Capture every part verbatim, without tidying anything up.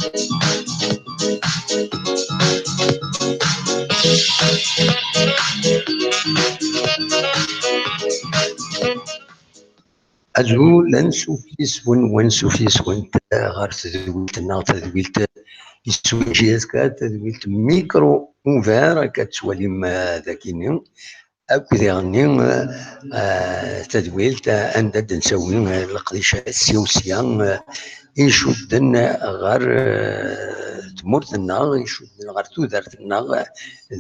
Azul, ansuf yes-wen, wansuf yes-went ɣer tedwilt-nneɣ, tadwilt iswi J S K, tadwilt micro ouvert, akka tettwalim, eh, dagini, akk diɣenni, eh, eh, tadwilt, eh, anda d-nettawi, eh, leqdic sya u sya, eh, icudden ɣer, eh, tmurt-nneɣ, icudden ɣer tudert-nneɣ,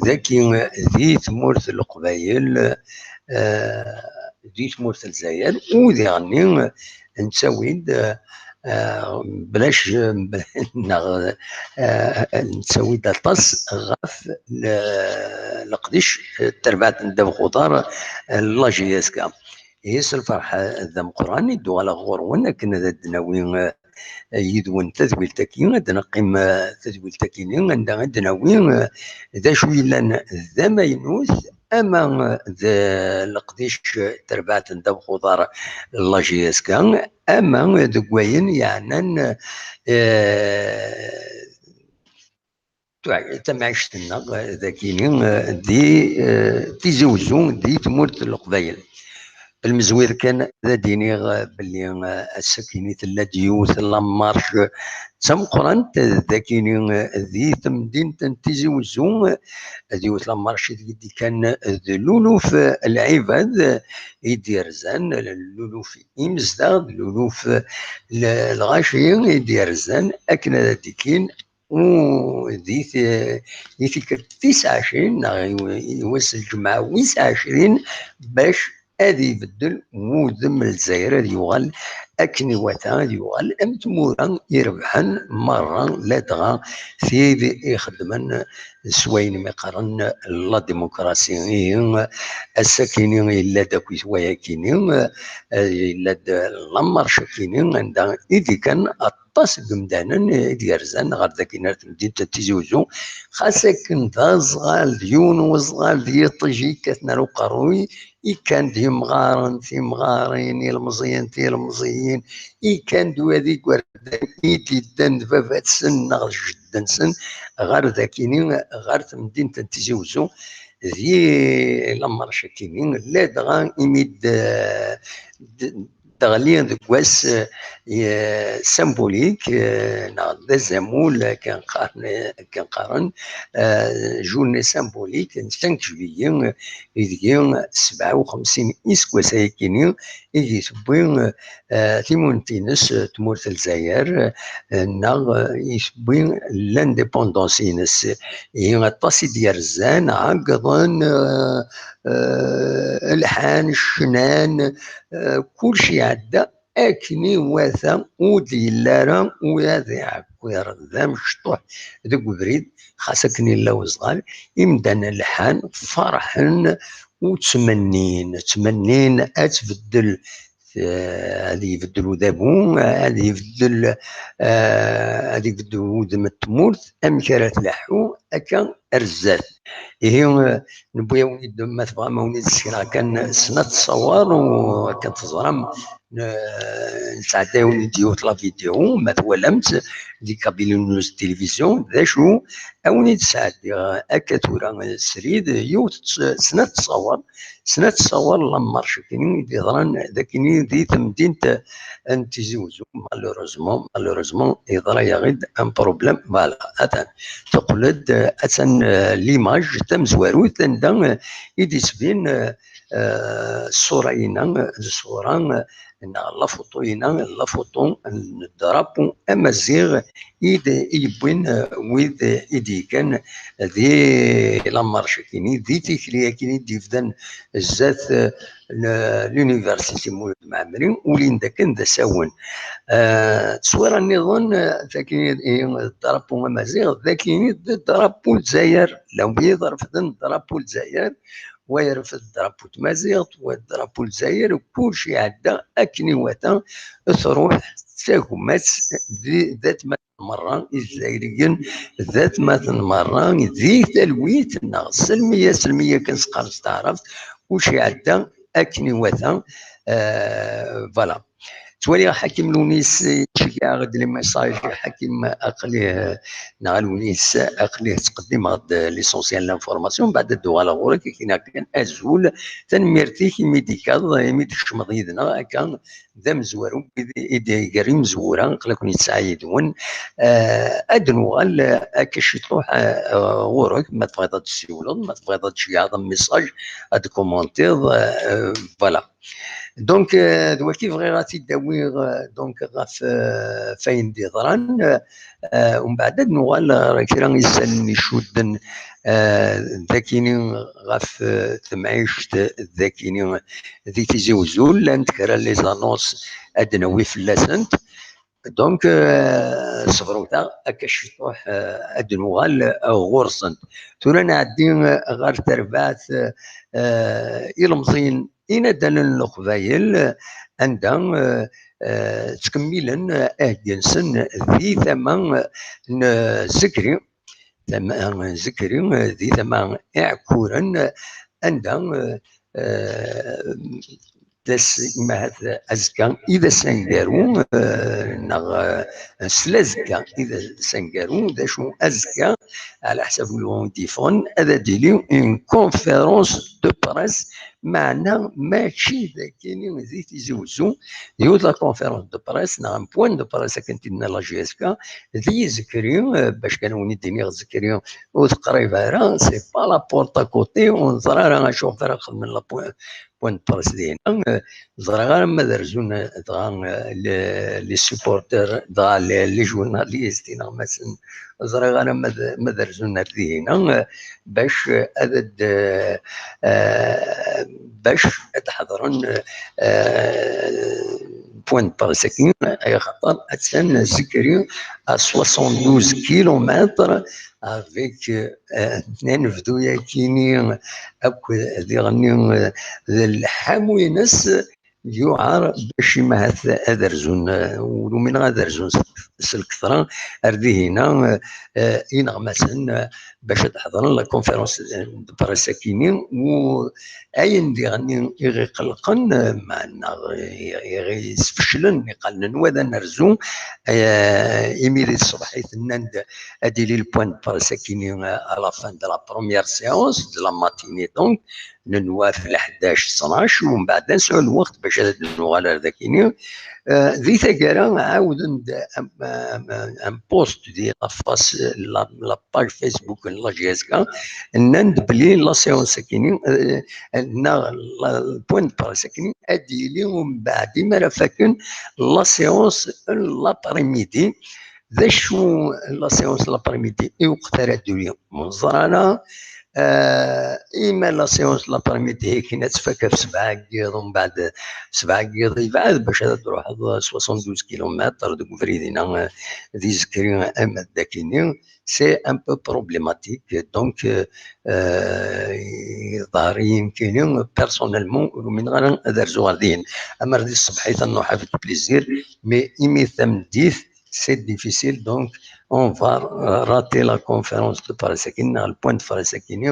dagi, eh, di tmurt n Leqbayel, eh, di tmurt n Lezzayer, u diɣenni, eh, nettawi-d, eh, eh, belac, eh, neɣ, eh, nettawi-d aṭas ɣef le-, leqdic, eh, terbaɛt n ddabex uḍar, eh, la J S K. Ihi s lferḥ, eh, d ameqqran i d-uɣaleɣ ɣur-wen akken ad d-nawi, eh, yid-wen tadwilt-agi, ad neqqim, eh, tadwilt-agi-nni anda i d-nawi, eh, d acu yellan d amaynut, ama d leqdic, eh, terbaɛt n ddabex uḍar la J S K, ama deg wayen yeɛnan, eh, tamɛict-nneɣ, eh, dagini, eh, di, eh, Tizi Wezzu, di tmurt n Leqbayel. Lmezwir kan ad d-iniɣ, eh, belli, eh, ass-akini tella-d yiwet n la marche d tameqqrant, eh, dagini, eh, di temdint n Tizi Wezzu, eh, d yiwet n la marche i d-, i d-ikkan, eh, d luluf, eh, lɛibad, eh, i d-yerzan, eh, luluf imezdaɣ, d luluf, eh, l-, lɣaci i d-yerzan akken ad d-ikkin u di t-, di tikkelt tis ɛecrin neɣ i w-, i wass n lǧemɛa wis ɛecrin, bac ad ibeddel wudem n Lezzayer, ad yuɣal akken iwata, ad yuɣal am tmura irebḥen merra, ladɣa tid ixeddmen s wayen mi qqaren la démocratie. Ihi, ass-akini yella-d akkit wayakini, eh, yella-d la marche-akini, anda i d-ikkan aṭas n yemdanen i d-yerzan ɣer dagini ar temdint n Tizi Wezzu, xas akken d aẓɣal, d yiwen n weẓɣal d yiṭij i yekkaten ar uqerruy, ikkan-d imɣaren, timɣarin, ilmeẓyen, tilmeẓyin, ikkan-d wad igerdan i d-iddan d baba-tsen neɣ d jedden-sen ɣer dagini, ɣer temdint n Tizi Wezzu, di la marche-akini, ladɣa imi d-, d-, teɣli deg wass, eh, symbolique, eh, neɣ d azamul, akken qqaren, akken qqaren, eh, journée symbolique n cinq juillet, eh, ideg sebɛa u xemsin iseggasen-akini i d-tewwi, eh, timunent-ines, eh, tmurt n Lezzayer, eh, neɣ, eh, i tewwi l'indépendance-ines. Ihi aṭas i d-yerzan, ɛeggḍen, eh, eh, lḥan, ccnan, eh, kullec iɛedda akken iwata, ur d-yelli ara ula d iɛekkiren d amecṭuḥ deg ubrid, xas akken yella weẓɣal, imdanen lḥan, ferḥen, u ttmennin, ttmennin ad tbeddel, eh, ad ibeddel udabu, ad ibeddel, eh, ad ibeddel wudem n tmurt, amek ara tleḥḥu akka ar zdat. Ihi, eh, newwi-awen-id, ma tebɣam, awen-id-sekneɣ kan snat ṣṣawar, u akken teẓram, n-, nesɛedda-awen-id yiwet la vidéo, ma twalam-tt, di Kabylie News Télévision, d acu, awen-id-sɛeddiɣ akka tura srid, yiwet s-, snat ṣṣawar, snat ṣṣawar la marche-akini i d-yeḍran dagini di temdint n Tizi Wezzu. Malheureusement, malheureusement, yeḍra-yaɣ-id un problème. Voilà, atan. Teqqel-d, eh, attan, eh, l'image tamezwarut anda, eh, i d-yettbin, eh, eh, ṣṣura-ina, eh, d ṣṣura, eh, neɣ la photo-ina, la photo n drapeau amaziɣ i d-, i yewwin, eh, wid i d-yekkan di la marche-akini, di tikli-akini d-yebdan zdat, eh, n l'université Mulud Mɛemmri, ulin-d akken d asawen. Eh, tteswira nniḍen, eh, tagi, eh, drapeau amaziɣ, dagi d drapeau Lezzayer. Llan wid refden drapeau Lezzayer, wa yerfed drapeau tmaziɣt, wa drapeau Lezzayer, kullec iɛedda akken iwata, truḥ d tagmat di, d atmaten merra, Izzayriyen d atmaten merra, di talwit neɣ selmiya, selmiya kan s qqaren s taɛrabt, kullec iɛedda akken iwata, eh, voilà. Ttwaliɣ Ḥakim Lunis, ttgeɣ-d les messages, Ḥakim, aql-i, neɣ Lewnis, aql-i ttqeddimeɣ-d l'essentiel l'information, mbeɛd ad d-uɣaleɣ ɣur-k, ad k-iniɣ kan azul, tanemmirt-ik imi d-ikkaḍ, imi d-tkecmeḍ yid-neɣ akka d amezwaru i d-, i d-, gar imezwura, aql-aken yettɛa yid-wen. Eh, ad d-nuɣal, eh, akka ciṭuḥ, eh, ɣur-k, ma tebɣiḍ ad d-tessiwleḍ, ma tebɣiḍ ad d-tceggɛeḍ un message, ad d-commentiḍ, eh, eh, voilà. Donc, euh, d waki bɣiɣ ad t-id-awiɣ, euh, donc, ɣef, euh, ɣef wayen d-yeḍran, euh, euh, umbeɛd ad nuɣal ɣer kra n yisallen icudden, euh, d akini ɣef, euh, temɛict, d akini di Tizi Uzzu, llant kra n les annonces ad d-nawi fell-asent. Donc, euh, ṣebṛet-aɣ akka ciṭuḥ, euh, ad d-nuɣal, euh, ɣur-sent. Tura nɛeddi, euh, ɣer terbaɛt, euh, ilemẓiyen inaddalen n Leqbayel, anda, eh, eh, ttkemmilen, eh, aheggi-nsen di tama, eh, n Zikri, tama n Zikri, eh, di tama Iɛekkuren, anda, eh, eh, d ass, imahat azekka i d ass aneggaru, eh, neɣ, eh, s lazekka i d ass aneggaru, d acu azekka, ɛla ḥsab win i d-yeffɣen, ad d-tili une conférence de presse, meɛna mačči d akini di Tizi Uzzu, yiwet la conférence de presse neɣ un point de presse akken t-id-tenna la J S K, di Zikri, eh, bac kan wen-id-iniɣ Zikri ur teqrib ara, c'est pas la porte à côté, ur neẓri ara acu ara xedmen la point, point de presse dihin. Eh, ẓriɣ ara ma d-rzun, eh, dɣa, eh, les, les supporters, dɣa les, les journalistes, ineɣmasen, ẓriɣ ara ma d-, ma d-rzun ar dihin, eh, bac, eh, ad d-, eh, eh, bac ad d-ḥeḍren, eh, point de presse-agi, axaṭer attan Zikri à soixante-douze kilomètres avec, eh, anebdu-yakini akk diɣenni, eh, d lḥamu-ines yuɛer bac imahat ad rzun, eh, ur umineɣ ad rzun s, s lketṛa ar dihina, eh, ineɣmasen, eh, bac ad ḥeḍren la conférence de presse-akini, u ayen diɣenni i ɣ-iqellqen, eh, meɛna i, i ɣ-isfeclen, iqallen n wa d anerzu, eh, imi di tṣebḥit nnan-d ad d-yili le point de presse-akini, eh, à la fin de la première séance de la matinée, donc, nenwa ɣef leḥdac ttnac, u mbeɛd ad nesɛu lweqt bac ad d-nuɣal ar dakini. Eh, di taggara, ɛawden-d am, am, am post di la face, la, la page Facebook n la J S K, nnan-d belli la séance akini, eh, neɣ la, le point de presse akini, ad d-yili u mbeɛd imi ara faken la séance n l'après-midi. D acu la séance n l'après-midi i weqt ara d-tili? Ur neẓri ara. Eh, ima la séance n l'après-midi akken ad tfak ɣef sebɛa n yiḍ, mbeɛd sebɛa n yiḍ yebɛed bac ad d-truḥeḍ soixante-douze kilomètres deg ubrid-inna, eh, di Zikri ama d akini, c'est un peu problématique. Donc, eh, eh, iḍher-iyi nekkini, personnellement, ur umineɣ ara ad rzuɣ ar dihin. Amer di tṣebḥit ad nruḥ avec plaisir, mais imi tameddit, c'est difficile, donc on va rater la conférence de presse akini, le point de presse akini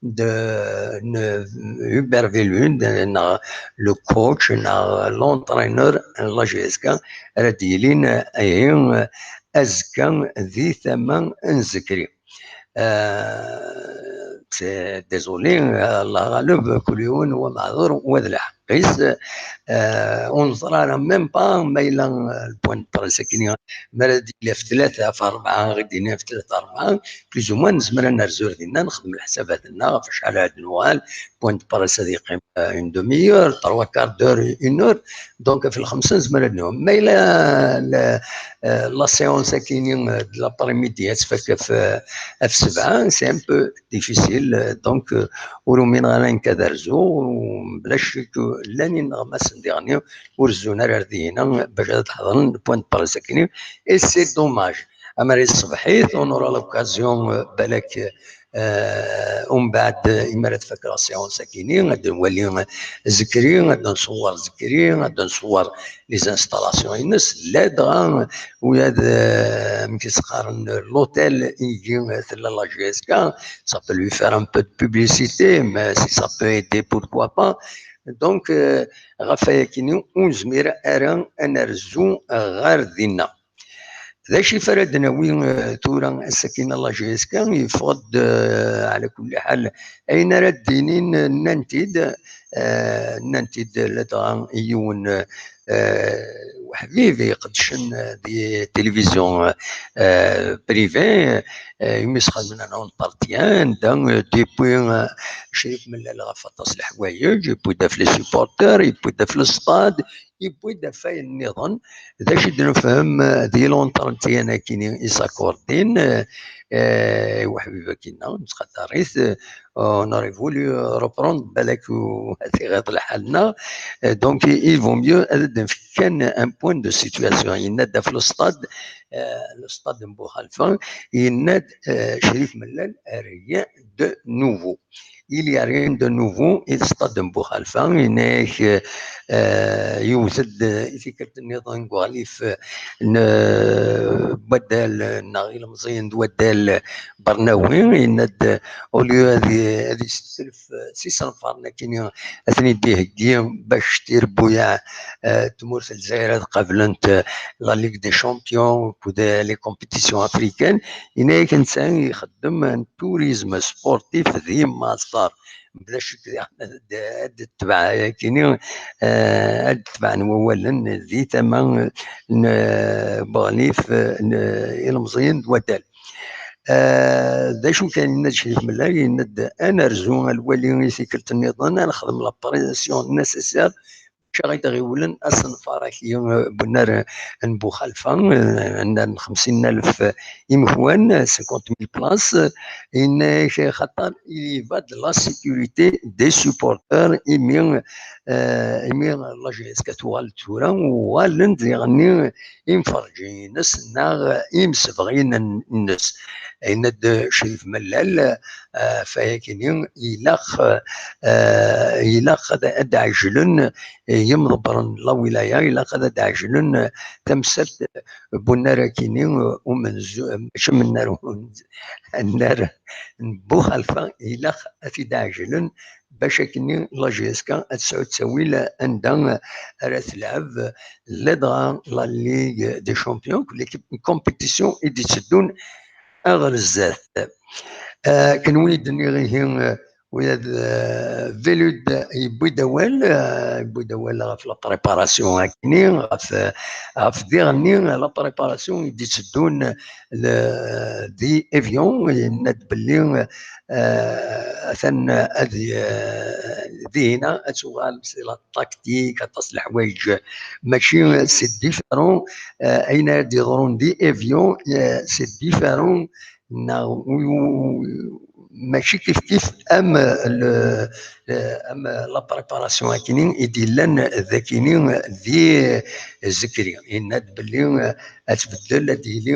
de, de Hubert Velun, de, neɣ le coach, neɣ l'entraîneur n la J S K, ara d-yilin, eh, azekka di tama n Zikri. Eh, c'est désolé, Allah ɣaleb, kul yiwen wa meɛdur wa d lḥeqq-is. Eh, ur neẓri ara même pas ma yella, eh, le point de presse akini, ma ara d-yili ɣef tlata, ɣef rebɛa, ɣer d-yini ɣef tlata, rebɛa, plus ou moins nezmer ad nerzu ar dinna, nexdem leḥsabat-nneɣ ɣef acḥal ara d-nuɣal, point de presse ad yeqqim, euh, une demi-heure, trois quarts d'heure, une heure. Donc, ɣef lxemsa nezmer ad nuɣal. Ma yella la, euh, la séance akini, euh, de l'après-midi ad tfak ɣef, euh, ɣef sebɛa, c'est un peu difficile. Euh, donc, euh, ur umineɣ ara nekk ad rzuɣ, u mebla ccek, llan ineɣmasen diɣenni ur rezzun ara ar dihina bac ad ḥeḍren point de presse akini. Et c'est dommage. Amer i tṣebḥit, on aura l'occasion, euh, balak, euh, umbeɛd, euh, imi ara tfak la séance akini, ad nwali, euh, Zikri, ad nṣewwer Zikri, ad nṣewwer les installations-ines, ladɣa, euh, ula d, euh, amek i s-qqaren, l'hôtel i, euh, tella la J S K, ça peut lui faire un peu de publicité, mais si ça peut aider, pourquoi pas. Donc, euh, ɣef wayakini ur nezmir ara ad nerzu ɣer dinna. D acu i ara d-nawi, eh, tura ass-agi n la J S K? Yeffeɣ-d, eh, ɛla kulli ḥal, ayen ara d-inin, eh, nnan-t-id, eh, nnan-t-id ladɣa i yiwen, eh, uḥbib iqeddcen, eh, di télévision, eh, privée, eh, imi sxedmen un entretien, anda, eh, d-yewwi, eh, Crif Mellal ɣef aṭas leḥwayeǧ, yewwi-d ɣef les supporters, yewwi-d ɣef le stade, yewwi-d ɣef wayen nniḍen. D acu i d-nefhem, eh, di l'entretien-agi-nni i s-accordin, eh, eh, i uḥbib-agi-nneɣ, nettqadar-it, eh, on aurait voulu reprendre, balak u-, ad iɣiḍ lḥal-nneɣ. Eh, donc, il vaut mieux ad d-nefk kan un point de situation. Yenna-d ɣef le stade, eh, le stade n Buxalfa, yenna-d, eh, Crif Mellal, rien de nouveau. Il y a rien de nouveau i stade n Buxalfa, yenna-ak, eh, yewwet-d, eh, i tikkelt nniḍen deg uɣlif, eh, n, eh, waddal, eh, neɣ ilemẓiyen d waddal Bernawi, yenna-d, eh, au lieu ad i-, ad isetlef, eh, s isenfaren akkin ad ten-id-iheggi bac tirebbuyaɛ, eh, tmurt n Lezzayer ad qablent, eh, la Ligue des Champions akked, eh, les compétitions africaines, yenna-ak netta ixeddem un tourisme sportif di Maṣer. Bla ccek, ad, ad d-tebɛ, eh, kini, eh, ad d-tebɛen wawalen di tama n, eh, Buɣlif, eh, n, eh, ilemẓiyen d waddal. Eh, d acu kan yenna-d Crif Mellal, yenna-d ad nerzu, ad nwali i tikkelt nniḍen, ad nexdem la pression nécessaire, maca i d-ɣiwlen asenfar-agi, eh, bunnar n Buxalfa, eh, anda n xemsin alef imekwan, cinquante mille places, yenna-ak xaṭer il y va de la sécurité des supporters, imi, eh, imi la J S K tuɣal tura, uɣalen-d diɣenni imferrǧen-ines neɣ imsebɣin-nnes. Yenna-d Crif Mellal, eh, ɣef wayakini ilaq, eh, ilaq ad, ad ɛejlen, eh, yimḍebbren n la wilaya, ilaq ad, ad ɛejlen, eh, tamsalt n unnar akini, eh, umenzu, mačči amennar, unz-, annar n Buxalfa, ilaq ad t-id-ɛejlen bac akkenni la J S K ad tesɛu ttawil anda ara telɛeb ladɣa la Ligue des Champions, l'équipe n compétition i d-itteddun ɣer zdat. Eh, kenwi i d-nniɣ ihi, eh, ula d, eh, Velud yewwi-d awal, eh, yewwi-d awal ɣef la préparation akkenni, ɣef, ɣef diɣenni la préparation i d-itteddun, eh, di Évian, yenna-d belli, eh, atan ad, eh, dihina ad tuɣal s la tactique, aṭas n leḥwayeǧ, mačči, c'est différent, eh, ayen ara d-yeḍrun di Évian, eh, c'est différent, neɣ u-, u-, mačči kif kif am le, le, am la préparation akkenni i d-yellan d akkenni di Zekri. Yenna-d belli, eh, ad tbeddel, ad d-yili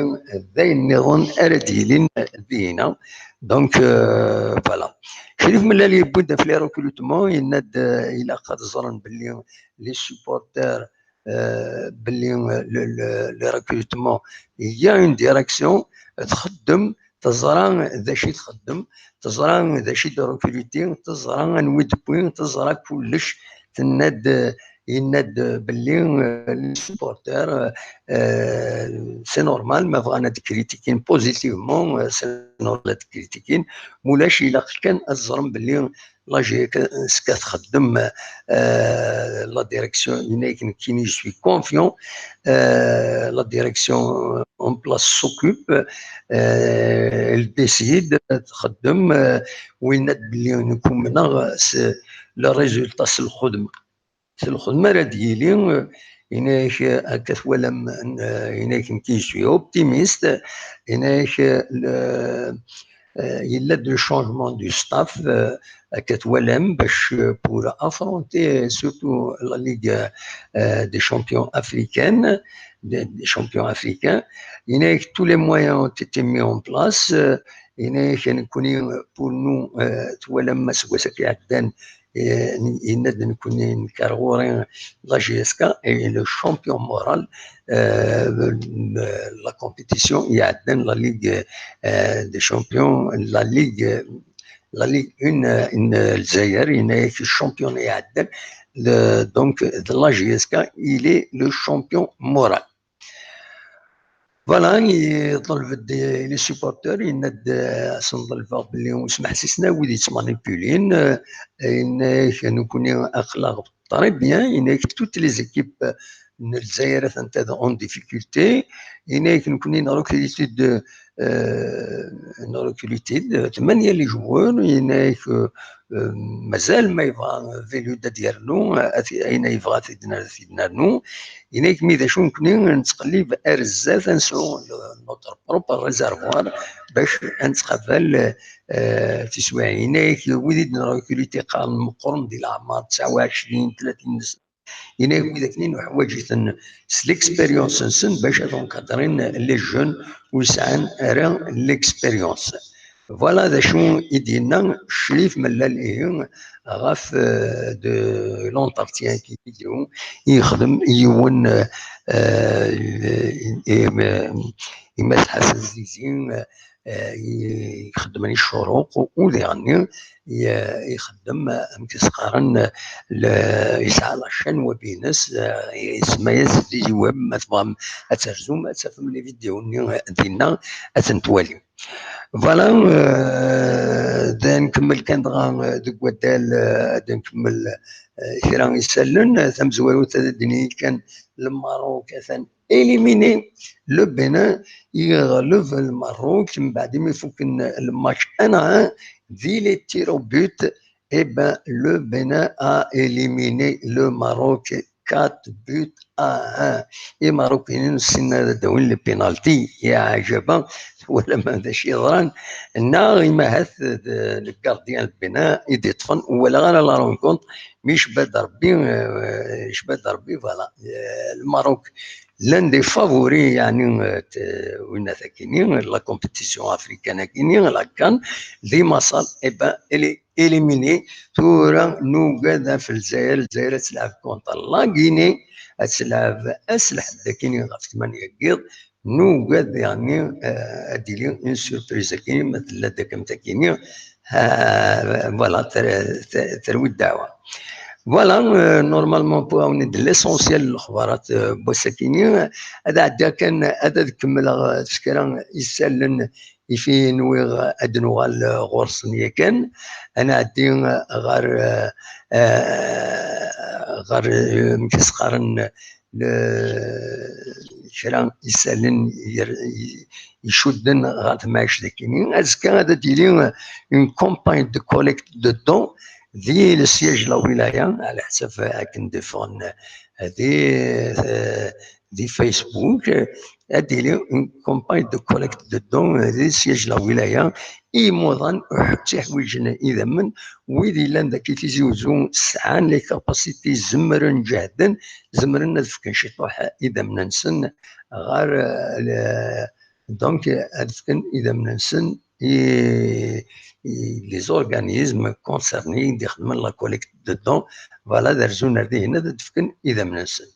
d ayen nniḍen ara d-yilin dihina. Donc, euh, voilà. Crif Mellal yewwi-d ɣef les recrutements, yenna-d, eh, ilaq ad ẓren belli les supporters, eh, belli, eh, le, le, le recrutement, il y a une direction, txeddem, teẓra d acu i txeddem, teẓra d acu i d-recruter, teẓra anwa i d-tewwi, teẓra kullec, tenna-d, eh, yenna-d belli, eh, les supporters, eh, c'est normal, ma bɣan ad critiquin positivement, eh, c'est normal ad critiquin, mulac ilaq kan ad ẓren belli la J S K txeddem, eh, la direction, yenna-ak nekkini, je suis confiant, eh, la direction en place s'occupe, eh, elle décide, txeddem, eh, winna-d belli nekk umneɣ s le résultat, s lxedma. S lxedma ara d-yili, eh, yenna-ak, eh, akka twalam, eh, yenna-ak nekkini, je suis optimiste, yenna-ak, eh, le, eh, yella-d le changement du staff, eh, akka twalam, bac, eh, pour affronter surtout la Ligue, eh, des champions africaines, des, des champions africains. Yenna-ak tous les moyens ont été mis en place, eh, yenna-ak nekkni, eh, pour nous, eh, twalam aseggas-agi iɛeddan, eh, yenna-d nekkni, nekk ar ɣur-i la J S K est le champion moral, eh, la compétition iɛeddan, la Ligue, eh, des champions, la Ligue, la Ligue un, eh, n Lezzayer, yenna-ak championnat iɛeddan, le, donc, de la J S K, il est le champion moral. Voilà, yeḍleb-d les supporters, yenna-d, euh, asen-ḍelbeɣ belli ur smeḥsisen ara wid yettmanipulin, euh, yenna-ak nekkni aql-aɣ très bien, yenna-ak toutes les équipes n Lezzayer atenti en difficulté, yenna-ak nekkni neɣ recruter-d, euh, neɣ recruter-d tmanya les joueurs, yenna-ak, euh, euh, mazal ma yebɣa Velud ad yernu, ad, ayen ay yebɣa ad t-id-nernu, ad t-id-nernu. Yenna-ak mi d acu nekkni nettqellib ar zdat ad nesɛu notre propre réservoir bac ad nettqabal, euh, tiswiɛin. Yenna-ak wid i d-nrecruter qqaren meqqren di leɛmer, tesɛa u ɛecrin, tlatin n sna. Yenna-ak wid akken i nuḥwaǧ-iten s l'expérience-nsen bac ad encadrin les jeunes ur sɛan ara l'expérience. Voilà d acu i d-yenna Crif Mellal ihi ɣef, euh, de l'entretien qui vidéo i yexdem yiwen, euh, euh, i, i, i Mass Ḥasan Zizi, euh, i ixeddmen i ccuruq, u diɣenni i, ixeddem, amek i s-qqaren, le, yesɛa la chaîne web-ines, euh, isemma-yas Zizi Web, ma tebɣam ad terzum, ad tafem les vidéos-nni dinna, ad tent-twalim. Voilà, euh, ad nkemmel kan dɣa, euh, deg waddal, euh, ad nkemmel, euh, kra isallen, euh, tamezwarut ad d-nini kan Lmerruk atan éliminé, le Bénin yeɣleb Lmerruk mbeɛd imi fukken le match un à un, di les tirs au but, eh ben, le Bénin a éliminé le Maroc quatre buts à un. Imarukiyen ur ssinen ara ad d-awin le penalty. Ya ɛjaba, twalam d acu yeḍran? Neɣ imahat d le gardien n le Bénin i d-iṭṭfen, ur walaɣ ara la rencontre, mi yecba-d Rebbi, euh, yecba-d Rebbi, voilà. Euh, le Maroc, l'un des favoris, yeɛni, euh, t-, winat akini, la compétition africaine akini, la CAN, di Maṣer, eh ben, elle est éliminé. Tura nugad ɣef Lezzayer, Lezzayer ad telɛeb contre la Guinée, ad telɛeb ass Lḥedd akini ɣef tmanya n yiḍ. Nugad, yeɛni, euh, ad d-tili une surprise akini, ma tella-d akk am takini, euh, voilà, ter-, ter-, terwi ddeɛwa. Voilà, euh, normalement, pour awen-d l'essentiel n lexbarat, euh, n wass-akini, ad ɛeddiɣ kan, ad, ad kemmleɣ, euh, s kra isallen ifi nwiɣ ad nuɣal ɣur-sen yakan. Ad nɛeddi ɣer, eh, eh, ɣer, eh, amek i s-qqaren, le-, kra isallen yer-, i-, icudden ɣer temɛict dagini. Azekka ad d-yili une campagne de collecte de dons di le siège la wilaya, ɛla ḥsab akken d-iffɣen di, eh, di Facebook, eh, ad d-yili une campagne de collecte de dons, eh, di siège la wilaya, i yimuḍan ur ttiḥwijen idammen, wid yellan dagi Tizi Uzzu sɛan les capacités, zemren, jehden, zemren ad fken ciṭuḥ idammen-nsen ɣer, eh, le-, donc, ad fken idammen-nsen i, i les organismes concernés i d-ixedmen la collecte de dons, voilà, ad rzun ar dihin ad d-fken idammen-nsen.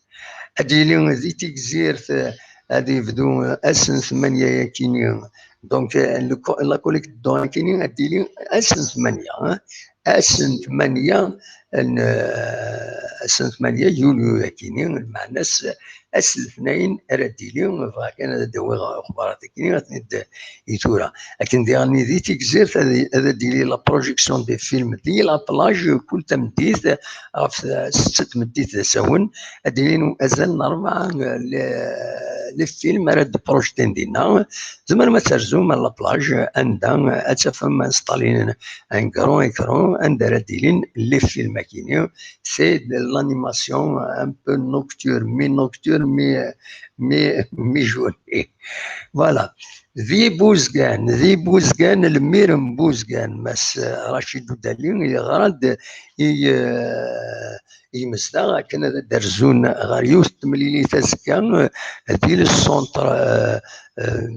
Ad d-yili di Tigzirt, eh, ad yebdu, eh, ass n tmanya yakini. Donc, eh, le co-, la collecte de dons yakini ad d-yili ass n tmanya, eh. Ass n tmanya n, eh, ass n tmanya yulyu yakini, lmeɛna-s, eh, ass n letnayen ara d-yili, bɣiɣ kan ad d-awiɣ lexbarat-agi, ad ten-id i tura. Akken diɣen di Tigzirt, ad, ad d-yili la projection des films di la plage, kul tameddit, ɣef setta tmeddit d asawen, ad d-ilin azal n rebɛa, eh, les, les films ara d-projtin dinna. Tzemrem ad terzum ar la plage, anda ad tafem installen un grand écran, anda ara d-ilin les films akini. C'est de l'animation un peu nocturne, mi-nocturne, mi, mi, mi-journée. Voilà. Di Buzgan, di Buzgan, lmir n Buzgan, Mass Rachid Udali, yeɣra-d i, eh, i yimezdaɣ akken ad d-rzun ɣer yiwet n temlilit azekka, eh, di le centre, eh, eh,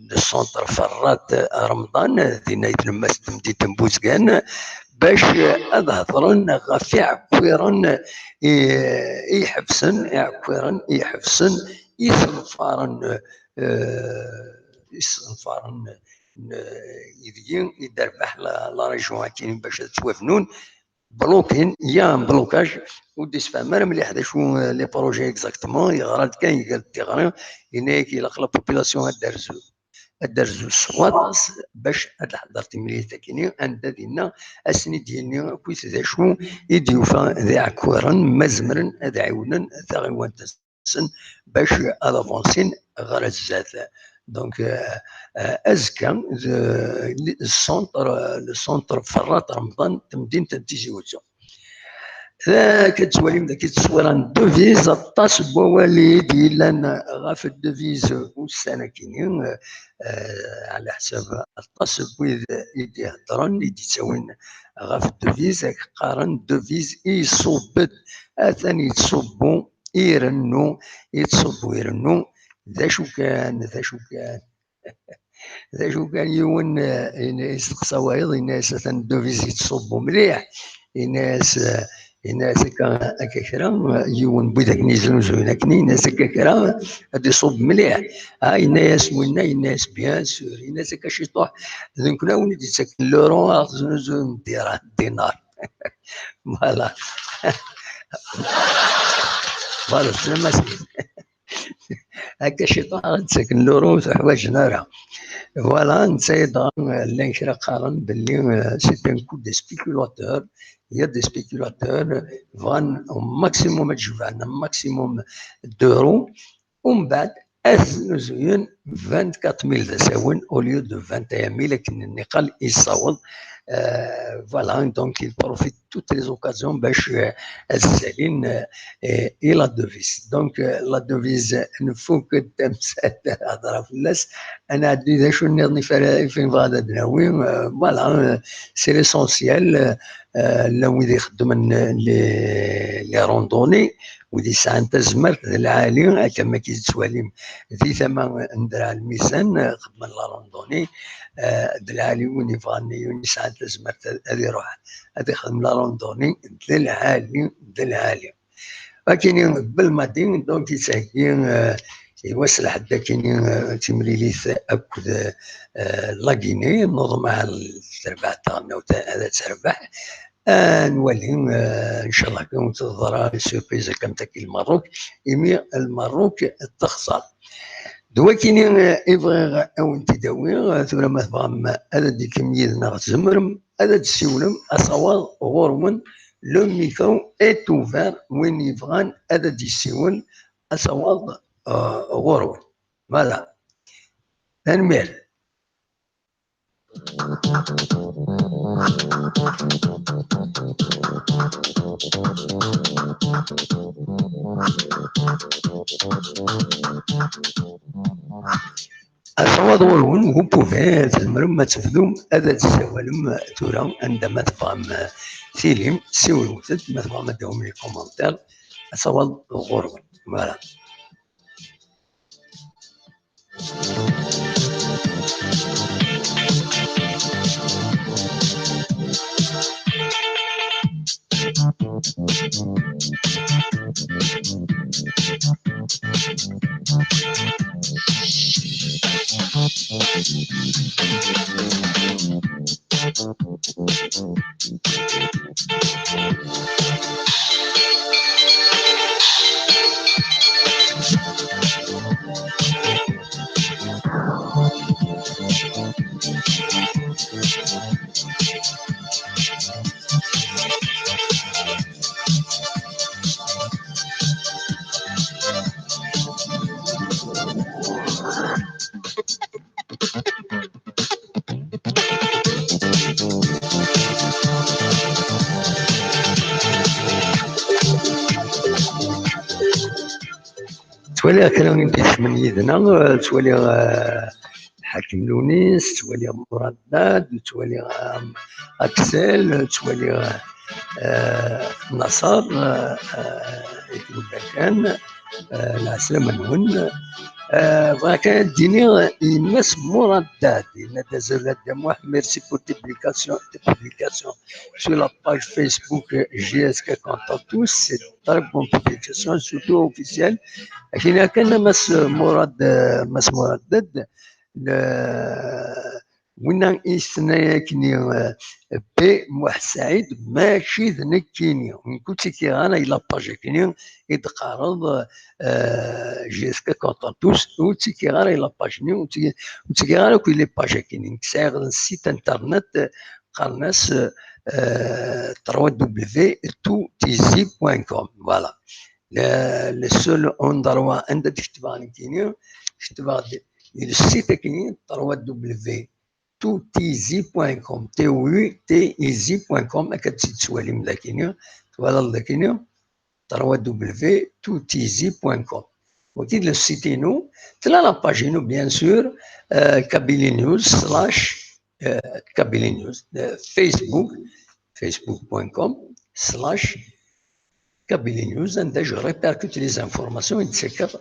le centre Ferrat Remḍan, eh, dinna i tlemmast temdint n Buzgan, bac, eh, ad hedren ɣef iɛekkiren, eh, i iḥebsen, iɛekkiren i iḥebsen isenfaren, eh, isenfaren, eh, ideg i d-terbeḥ la, la région akkin bac ad ttwabnun. bloqué, il y a un blocage, ur d-yessefham ara mliḥ d acu, euh, les projets exactement, yeɣra-d kan, iger-d tiɣri, yenna-yak ilaq la population ad d-terzu, ad d-terzu s waṭas bac ad teḥḍer timlilit akkenni, anda dinna ad sen-id-yini akkit d acu i d-yufa d iɛekkuren, ma zemren ad ɛiwnen taɣiwant-nsen bac ad avansin ɣer zdat. Donc, euh, euh, azekka, le, le centre, le centre Ferrat Remḍan, temdint n Tizi Wezzu. Dak ad tettwalim dagi tteswira n devise, aṭas n wawal i d-yellan ɣef devise ussan-agi, euh, euh, ɛla ḥsab aṭas n wid i d-iheddren, i d-ittawin ɣef devise, ad qqaren devise i iṣubb-d, atan yettṣubbu, irennu, yettṣubbu, irennu. D acu kan, d acu kan. D acu kan, yiwen, eh, yenna-yas, teqsa wayeḍ, yenna-yas: "Atan ddubis yettṣubbu mliḥ." Yenna-yas, eh, yenna-yas akka, akka kra, eh, yiwen n wid akken yeznuzuyen akken, yenna-yas akka kra, ad iṣubb mliḥ. Ah, yenna-yas winna, yenna-yas: "Bien sûr." Yenna-yas akka ciṭuḥ: "D nekkni a wen-id-yettaken l'euro, ad ɣ-teznuzuyen dira-, dinar." Voilà. Voilà, sslam-asen. Akka ciṭuḥ ad ttaken l'euro, ur t-ḥwaǧen ara. Voilà, netta i dɣa, eh, llan kra qqaren belli, eh, c'est un coup de spéculateur. Il y a des spéculateurs, bɣan au maximum ad jemɛen un maximum d'euros. Umbeɛd, ad snuzuyen vingt-quatre mille d asawen au lieu de vingt et un mille akken nniqal yessaweḍ. Euh, voilà, donc il profite toutes les occasions bac, euh, ad ssalin, euh, i la devise. Donc, euh, la devise, nfuk-d tamsalt, ad nehder fell-as, ad nɛeddi d acu nniḍen i f-, i f-, nebɣa ad d-nawi. Euh, voilà, euh, c'est l'essentiel. Euh, euh, llan wid ixeddmen les, les randonnées, wid yesɛan tazmert d lɛali, akka ma k-tettwalim di tama n Draɛ Lmizan, euh, xeddmen la randonnée, euh, d lɛali, win yebɣan, win yesɛan tazmert ad, ad iruḥ, ad ixdem la randonnée d lɛali, d lɛali. Akini Belmadi, donc, yettheggi, euh, i wass lḥedd akini, euh, timlilit akked, euh, la Guinée, nuḍen ad terbeḥ taɣelnawt, ad terbeḥ. Ad nwali, euh, ncallah kan ur teḍra surprise akka am taki Lmerruk, imi Lmerruk texẓer. D wakini, euh, i bɣiɣ ad wen-t-id-awiɣ, euh, tura ma tebɣam ad d-tikim yid-neɣ tzemrem ad d-tessiwlem, asawaḍ ɣur-wen, le micro est ouvert, win yebɣan ad d-yessiwel, asawaḍ, euh, ɣur-wen. Voilà. Tanemmirt. Asawaḍ ɣur-wen, vous pouvez, tzemrem ad tebdum ad d-tessawalem tura, anda ma tebɣam, tili, siwlewt-d, ma tebɣam ad d-tawim les commentaires, asawaḍ ɣur-wen. Voilà. Ttwaliɣ kra n yimsismen yid-neɣ, ttwaliɣ, eh, Ḥakem Lunis, ttwaliɣ Murad Dad, ttwaliɣ, eh, Aksel, ttwaliɣ, eh, Naṣer, eh, eh, i d-yebda kan, eh, lɛeslama-nwen. Eh, bɣiɣ kan ad d-iniɣ i Mass Murad Dad, yenna-d: "Azul a Dda Muḥ, merci pour tes publications, tes publications sur la page Facebook J S K Contact tous, c'est très bonne publication, surtout officielle." Akken kan a Mass Murad, eh, Mass Murad Dad, le, Winna i s-tenna akkenni, eh, B Muḥ Saɛid, mačči d nekkini. Nekk ur ttikiɣ ara i la page akkenni i d-teqqareḍ, eh, J S K Contentus, ur ttikiɣ ara i la page-nni, ur tti-, ur ttikiɣ ara akk i les pages akkenni. Nekk sɛiɣ site internet, eh, qqaren-as, eh, trois W tout easy point com. Voilà. Le, le seul endroit anda d-ketbeɣ nekkini, ketbeɣ-d di le site akkenni trois W tout easy point com, T O U T easy point com, akka d-tettwalim dakini, twalaḍ dakini, trois W tout easy point com. Waki d le site-inu, tella la page-inu, bien sûr, euh, Kabylie News slash, euh, Kabylie News, euh, Facebook, facebook point com slash Kabylie News, anda je répercute les informations i d-ttekkeḍ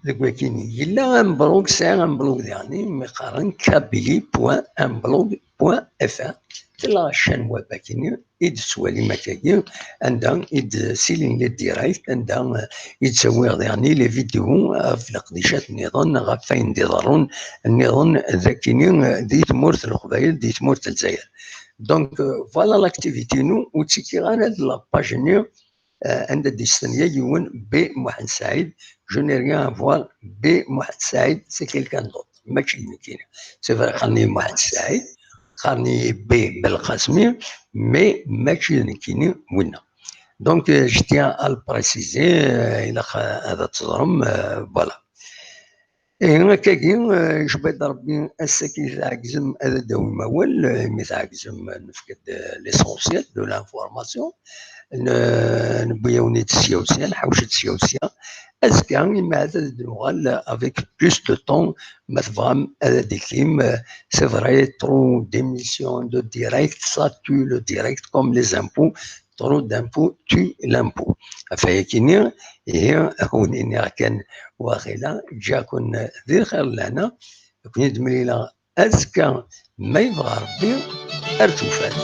deg wakini. Yella un blog, sɛiɣ un blog diɣen, mi qqaren kabylie point un blog point F R. Tella chaîne web akini i d-tettwalim akkagi, anda i d-silin les directs, anda, eh, i d-ttawiɣ diɣen les vidéos ɣef leqdicat nniḍen, ɣef wayen d-iḍerrun nniḍen dakini, eh, di tmurt n Leqbayel, di tmurt n Lezzayer. Donc, euh, voilà l'activité-inu, ur ttikiɣ ara d la page-nni, euh, anda d-yestenya yiwen B Muḥend Saɛid. Je n'ai rien à voir, B Muḥend Saɛid, c'est quelqu'un d'autre. Mačči d nekkini. C'est vrai, qqaren-iyi Muḥend Saɛid, qqaren-iyi B Belqasmi, mais mačči d nekkini winna. Donc, euh, je tiens à le préciser, euh, ilaq, euh, ad teẓrem, euh, voilà. Ihi, akkagi, eh, ijba-d Rebbi, ass-agi tɛegzem ad d-tawim awal, eh, imi tɛegzem, eh, nefka-d, eh, l'essentiel de l'information. N-, newwi-yawen-id sya u sya, nḥawec-d sya u sya. Azekka, imaɛad ad d-nuɣal, eh, avec plus de temps, ma tebɣam ad d-ikim, eh, c'est vrai, trop d'émissions de direct, ça tue le direct comme les impôts, trop d'impôts tue l'impôt. Ɣef wayakini, ihi, ad wen-iniɣ kan waxila ǧǧiɣ-ken di lxir d lehna, ad ken-id-mlileɣ azekka, ma yebɣa Rebbi, ar tufat.